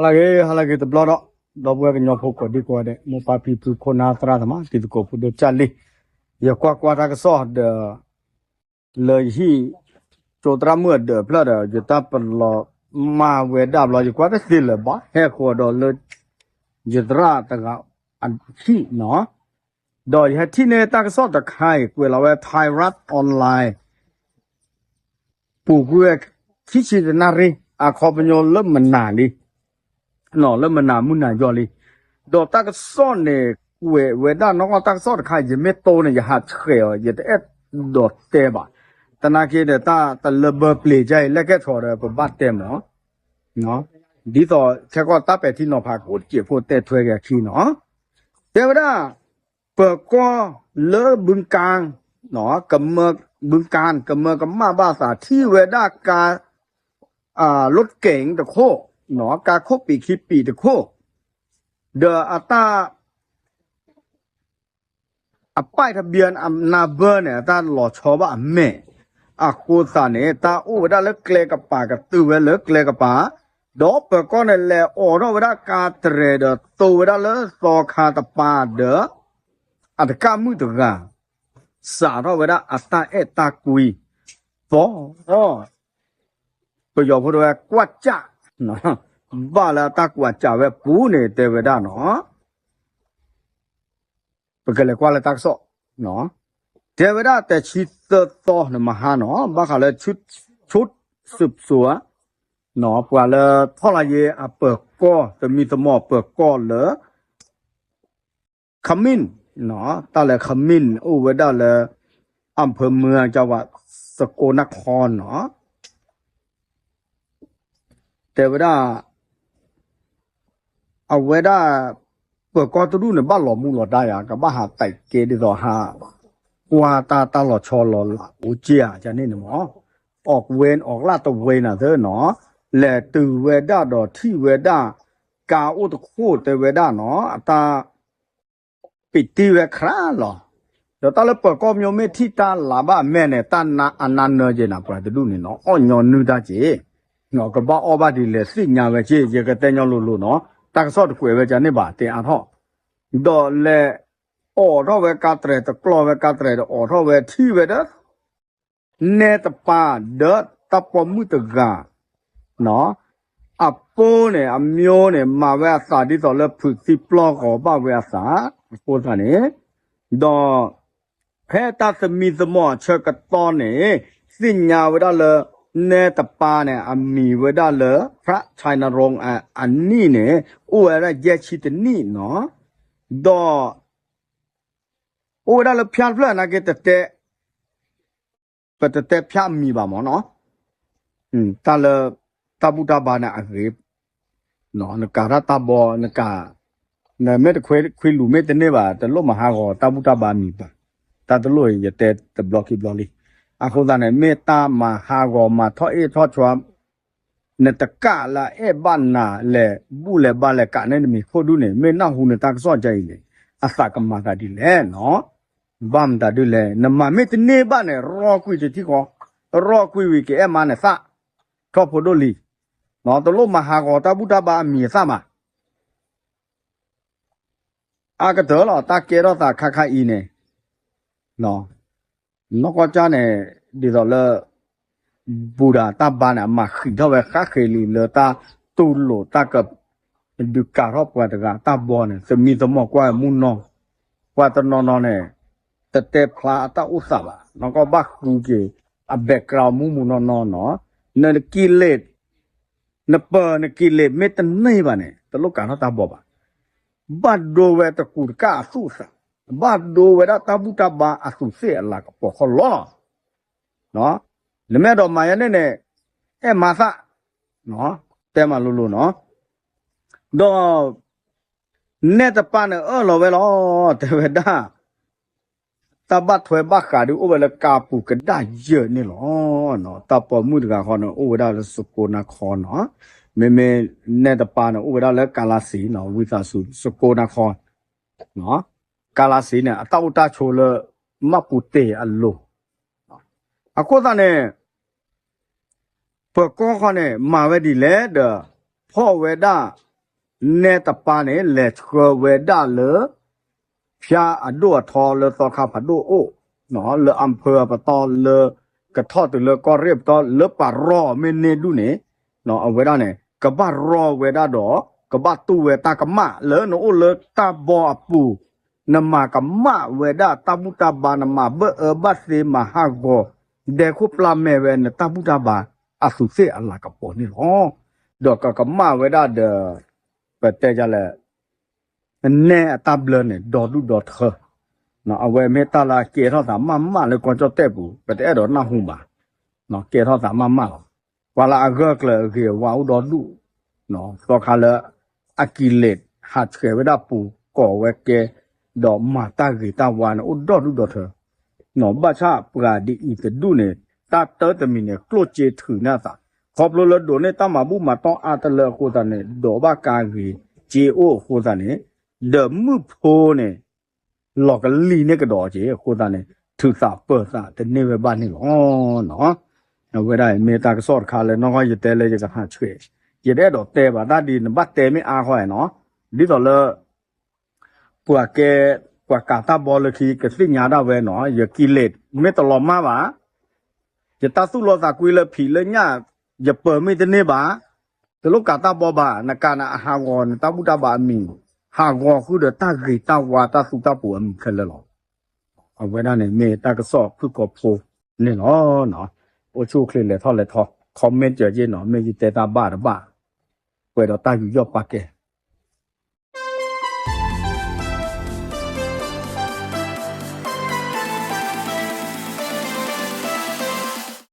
ဟါလၢအဂ့ၤ ဟါလၢအဂ့ၤတဘျီဒီး ဒီပုၢ်ဝဲၢ်ကညီဖိကိးဒံကိးဂၤဒဲး မိၢ်ပၢ်ဖံဖု ခိၣ်နၢ်သရၣ်သမါ တံၤသကိးဖိဒိၣ်ကၢ်လံ, ယကွၢ်ကွၢ်တၢ်ကစီၣ်ဒီး လၢယဟံၣ် ကၠိသရၣ်မုၣ်အဒၢးဖျၢၣ်ဒီး ယတၢ်ပလီၤမၢ်ဝဲဒၣ်ဘျီ ယကွၢ်တသ့လၢၤဘၣ် ဟဲဃီၤဒီးလၢ ယသရၣ်တဂၤအဟံၣ်နီၤ, ဒီးယဟဲထံၣ်န့ၢ်တၢ်ကစီၣ်တခါအံၤ ကွဲးလီၤဝဲ Thairath Online ပူၤကွံာ်ဝဲ ခံဆံတနၣ်ရံၣ် အခီပညီလၢမနၤလံ, လၢမနၤမုၢ်နၤယီၤလံ, ဒီးတၢ်ကစီၣ်န့ၣ် ကွဲးဝဲဒၣ်နီၢ်ကီၢ်တၢ်ကစီၣ်တခါ ယမ့ၢ်တိၢ်န့ၣ် ယဟးဆှဲးအီၤ ယတအဲၣ်ဒိးတဲဘၣ်, သနာ်က့ဒီးတၢ်တလၢဘၢပျ့ၤကါအံၤ လဲၣ်ကဲထီၣ်ဒီးပဘၣ်တဲမၢ် ဒ်သိးခဲကီၢ်တၢ်ပဲာ်ထံနီၤဖးကိးတစဲးဖိတဲထွဲက့ၤအခံနီၤ, တဲဝဲဒၣ် ပၢၤကီၢ်လၢ ဘုကၣ် ဘုကၣ် ကမၢကမၣ်ဘၣ်သး ထံၣ်ဝဲဒၣ်ကါ လီၣ်က့ၤတခိၣ်, ကါခိၣ်ပံာ်ခံပံာ်တခိၣ်, ဒီးအတၢ် အပၢ်တဘံအနၢ်ဘၢန့ၣ် အတၢ်လီၤဆီဘၣ်အမဲာ်, အဃိသတးန့ၣ် တၢ်အိၣ်ဝဲဒၣ်လၢကျဲကပၤ ကတုၤဝဲလၢကျဲကပၤ, ဒီးပၢၤကီၢ်န့ၣ် လဲၤအိးထီၣ်ဝဲဒၣ်ကါတြဲၤဒီး တိဝဲဒၣ်လၢသီခါတပၤဒီး အတကၣ်မုၣ်တဂၤ စးထီၣ်ဝဲဒၣ်အတၢ်အဲၣ်တၢ်ကွံ သီ ပယီၤဖိတဲဝဲကွၢ်စၢ်, ဘၣ်လၢအတၢ်ကွၢ်စၢ်ဝဲပူၤန့ၣ် တဲဝဲဒၣ်နီၤ, ပကလဲၤကွၢ်လၢတၢ်ကစီၣ်, တဲဝဲဒၣ်တဆံသၢသီန့ၣ်မဟါနီၤ ဘၣ်ဃးလၢ ဆိ စံးစိၤ ပှၤလၢထီၣ်လၢယ့အပၢၤကီၢ် သမံသမိးပၢၤကီၢ်လၢ ခမ့ၣ်, တၢ်လၢခမ့ၣ်အိၣ်ဝဲဒၣ်လၢ အၣ်ဖၢမုၢ်အကဝး သကိးနၢ်ခီနီၤ, တဲဝဲဒၣ် အဝဲဒၣ် ပၢၤကီၢ်တဒူၣ်န့ၣ် ဘၣ်လီၤမူလီၤဒါယၤ ကဘၣ်ဟးတဲာ်ကဲဒ်သိးဟး ကွၢ်တၢ်တၢ်လီၤဆီလီၤလးအိၣ်က့ၤဧါ ကန့ၣ်န့ၣ်မး, အီၣ်ဝဲအီၣ်လၢတဝဲနၤသၢနီၤ, လဲၤတုၤဝဲဒၣ်ဒီးထံၣ်ဝဲဒၣ် ကါအိၣ်တခိၣ်တဲဝဲဒၣ်နီၤ အတၢ် ပံာ်တံၢ်ဝဲခရၣ်လီၤ. ဒီးတၢ်လၢပၢၤကီၢ်မ့မ့ၢ်ထံၣ်တၢ်လၤဘၣ်အမဲာ်န့ၣ် တၢ်အနါနၢက့ၤနၤ ပှၤတဒူၣ်န့ၣ်နီၤ အီၣ်ညီနုၢ်တၢ်က့ၤ, ကဘၣ်အီၣ်ဘၣ်ဒ်လဲၣ်သ့ၣ်ညါဝဲက့ၤ ယကတဲညီလိၤလိၤနီၤ တၢ်ကစီၣ်တကွဲးဝဲကန့ၣ်ဘၣ် တဲအါထီၣ်, ဒီးလဲၤအိးထီၣ်ဝဲကါတြဲၤ တကျီဝဲကါတြဲၤဒီးအိးထီၣ်ဝဲထံၣ်ဝဲဒီး နဲတပၤဒီးတၢ်ပိာ်မုၣ်တဂၤ, အပိၢ်န့ၣ် အမျိုးန့ၣ် မၤဝဲအသးဒ်သိးလၢဖုးသံပျီၢ်ဂီၤဘၣ်ဝဲအသး, အဃိသတးန့ၣ်, ဒီး ဖဲတၢ်သမံသမိးအဆၢကတီၢ်န့ၣ် သ့ၣ်ညါဝဲဒၣ်လၢ နဲတပၤန့ၣ် အမံၤဝဲဒၣ်လၢ ဖရၣ်ဆဲနရိ အနံၣ်န့ၣ် အိၣ်ဝဲဒၣ်ယဲၢ်ဆံတနံၣ်နီၤ, ဒီး အိၣ်ဝဲဒၣ်လၢဖၠါတဖျၢၣ်နာ်က့ တတဲ ပတတဲဖၠါအမံၤဘၣ်မၢ်နီၤ, တၢ်လၢ တၢ်ဘူၣ်တၢ်ဘါန့ၣ်အဂ့ၤ, နကၤထီၣ်တၢ်ဘီ နကၤ, နမ့ၢ်တခွံလူၤမ့ၢ်တန့ၢ်ဘၣ် တလိၣ်မၤဟးဂီၤတၢ်ဘူၣ်တၢ်ဘါအမံၤဘၣ်, တၢ်တလိၣ်အံၤ ယတဲတဘျီခံဘျီလံ, အဃိသတးန့ၣ် မ့ၢ်တၢ်မၤဟးဂီၤမၤထီၣ်အ့ၣ်ထီၣ်ဆွါ နတကးလၢအအဲၣ်ဘၣ်နၤလဲၣ် ဘူၣ်လဲၤဘါလဲၤကးန့ၢ်နမံၤခိၣ်ဒူၣ်န့ၣ် မ့ၢ်နၢ်ဟူနတၢ်ကစီၣ်ကါအံၤန့ၣ် အသးကမၤသးဒ်လဲၣ်နီၤ, ဘၣ်မတၤဒ်လဲၣ် နမၤမ့ၢ်တန့ၢ်ဘၣ်န့ၣ် ရီကွံာ်တထံၣ်ဃီ, ရီကွံာ်ဝံၤကအဲၣ်မါန့ၣ်သၣ်, ထီၣ်ဖိဒိၣ်လံ, တလိၣ်မၤဟးဂီၤတၢ်ဘူၣ်တၢ်ဘါအမံၤအသၣ်မး အကတၢၢ်လီၤ တၢ်ကဲထီၣ်သးခါခါအံၤန့ၣ်, နီၢ်ကီၢ်ကၢ်န့ၣ် ဒ်သိးလၢ ဘူၣ်ဒၣ်တၢ်ဘါန့ၣ် အမၤဃံးထီၣ်ဝဲဃါဃ့လံ လၢတၢ်တူၢ်လိာ်တၢ်က ဒုးကၤထီၣ်ပှၤတဂၤတၢ်ဘီန့ၣ် သမံသမိးကွၢ်မုၢ်နီၢ်, ပှၤတနီၤနီၤန့ၣ် တတဲဖျါအတၢ်အိၣ်သးဘၣ် နီၢ်ကီၢ်ဘၣ်ဃုက့ၤ အ background မုၢ်မုၢ်နီၢ်နီၢ်နီၤ, နက့ၤလ့ၣ် နပၢၤနက့ၤလ့ၣ်မ့ၢ်တန့ၢ်ဘၣ်န့ၣ် တလိၣ်ကၤထီၣ်တၢ်ဘီဘၣ်. ဘၣ်ဒိဝဲတကူးတကၣ်အသူၣ်အသး, ဘၣ်ဒိဝဲဒၣ်တၢ်ဘူၣ်တၢ်ဘါအသူးသ့ၣ်အလၤကပီၤခီလီၤ. နမ့ၢ်အဲၣ်ဒိးမၤယဲန့ၣ်န့ၣ် အဲၣ်မၤသၣ်, တဲမၤလိၤလိၤနီၤ. ဒီး နဲတပၤန့ၣ်အၢၣ်လီၤဝဲလီၤ တဲဝဲဒၣ် တၢ်ဘၣ်ထွဲဘၣ်ဃးဒုးအိၣ်ဝဲလၢကါပူၤကဒၣ်ယဲၢ်န့ၣ်လီၤ. တၢ်ပိာ်မုၣ်တဂၤဃီန့ၣ် အိၣ်ဝဲဒၣ်လၢစကိးနၤခီနီၤ, မ့မ့ၢ်နဲတပၤန့ၣ် အိၣ်ဝဲဒၣ်လၢကါလါစ့နီၤ ဝံသးစူၤ စကိးနၤခီ, ကါလါစ့န့ၣ် အတၢ်အိၣ်တၢ်ဆိးလၢ မၢ်ပူၤတ့ၢ်အလိၤ, အဃိသတးန့ၣ် ပၢၤကီၢ်ဃီန့ၣ် မၤဝဲဒ်လဲၣ်ဒီး ဖီၣ်ဝဲဒၣ် နဲတပၤန့ၣ် လဲၤဆှၢဝဲဒၣ်လၢ ဖၠါအဒိၣ်အထီလၢသီခါဖးဒိၣ်အိၣ်, လၢအဖၢအပတီၢ်လၢ ကထီၣ်တုၤလၢကီၢ်ရ့ၣ်ပတီၢ်လၢပၤရီမ့ၢ်န့ၢ်ဒူၣ်န့ၣ်, အဝဲဒၣ်န့ၣ် ကဘၣ်ရီဝဲဒၣ်ဒီး ကဘၣ်တူၢ်ဝဲတၢ်ကမၣ်လၢနအိၣ်လၢတၢ်ဘီအပူၤ, နမၤကမၣ်ဝဲဒၣ်တၢ်ဘူၣ်တၢ်ဘါ နမၤဘၢၣ်အၢဘၣ်သ့မၤဟးဂီၤ ဒဲခိၣ်ပျၢ်မဲာ်ဝဲနတၢ်ဘူၣ်တၢ်ဘါအသူးသ့ၣ်အလၤကပီၤန့ၣ်လီၤ. ဒီးကကမၣ်ဝဲဒၣ်ဒီး ပတဲဒ်လဲၣ် နဲအတၢ်ဘျၢန့ၣ် ဒီဒူၣ်ဒီထၢ, အဝဲမ့ၢ်တၢ်လၢအကဲထီၣ်သးမးမးလၢကီၢ်ကၠီၣ်တဲၣ်ပူၤ ပတအဲၣ်ဒိးနၢ်ဟူဘၣ်, ကဲထီၣ်သးမးမးလီၤ. ပှၤလၢအဂၢၢ်ကျၢၤအဂ့ၤအဝါအိၣ်ဒီဒူၣ်, သီခါလၢ အကံလ့းဟးဆှဲးဝဲဒၣ်ပူၤ ကိးဝဲကဲ, ဒီးမၤတၢ်ဂ့ၤတၢ်ဝါန့ၣ် အိၣ်ဒီဒူၣ်ဒီထၢ ဘၣ်ဆၣ်ပှၤဒ်အံၤတဒူၣ်န့ၣ် တၢ်တၢတမံၤန့ၣ် ကျိၣ်စ့ထုးန့ၢ်အသး, ခီဖျိလၢဒိးန့ၢ်တၢ်မၤဘူၣ်မၤတီၢ်အါတလၢအဃိသတးန့ၣ် ဒိးဘၣ်ကါဂ့ၤစ့အိၣ်အဃိသတးန့ၣ်, ဒီးမုၣ်ဖိန့ၣ် လီၤကလံၤန့ၢ်ကဒီးက့ၤအဃိသတးန့ၣ် ထုးသးပၢၤသးတန့ၢ်ဝဲဘၣ်န့ၣ်လီၤ. အဝဲဒၣ်အံၤမ့ၢ်တၢ်ကစီၣ်တခါလၢနီၢ်ကီၢ်ယတဲလၢယကဟးဆှဲး, ယတအဲၣ်ဒိးတဲဘၣ်တၢ်ဒ်နဘၣ်တဲမ့ၢ်အါဃီနီၤ, ဒ်သိးလၢ ပှၤကဲ ပှၤကးတၢ်ဘီလၢခံကသ့ၣ်ညါဒၣ်ဝဲနီၤ, ယကံလ့းမ့ၢ်တလီၤမၢ်ဘၣ်, ယတၢ်သူၣ်လီသးကွံလၢဖံးလၢညၣ် ယပၢၤမ့ၢ်တန့ၢ်ဘၣ်, တလိၣ်ကးတၢ်ဘီဘၣ်, နကးနၤအဟးဂီၤနတၢ်ဘူၣ်တၢ်ဘါအမံၤ, ဟးဂီၤဃုာ်ဒီးတၢ်ဂ့ၤတၢ်ဝါတၢ်သူတၢ်ပူၤအမံၤခဲလၢာ်လီၤ. အဝဲဒၣ်န့ၣ်မ့ၢ်တၢ်ကစီၣ်ဖုၣ်ကိာ်ဖိန့ၣ်လီၤ. အိၣ်ဆူၣ်အိၣ်ချ့လဲၤထီၣ်လဲၤထီ comment စၢၤက့နီၤ, မ့ၢ်ယတဲတၢ်ဘၣ်တဘၣ်, ပှဲၤဒီးတၢ်ယူးယီၣ်ပာ်ကဲ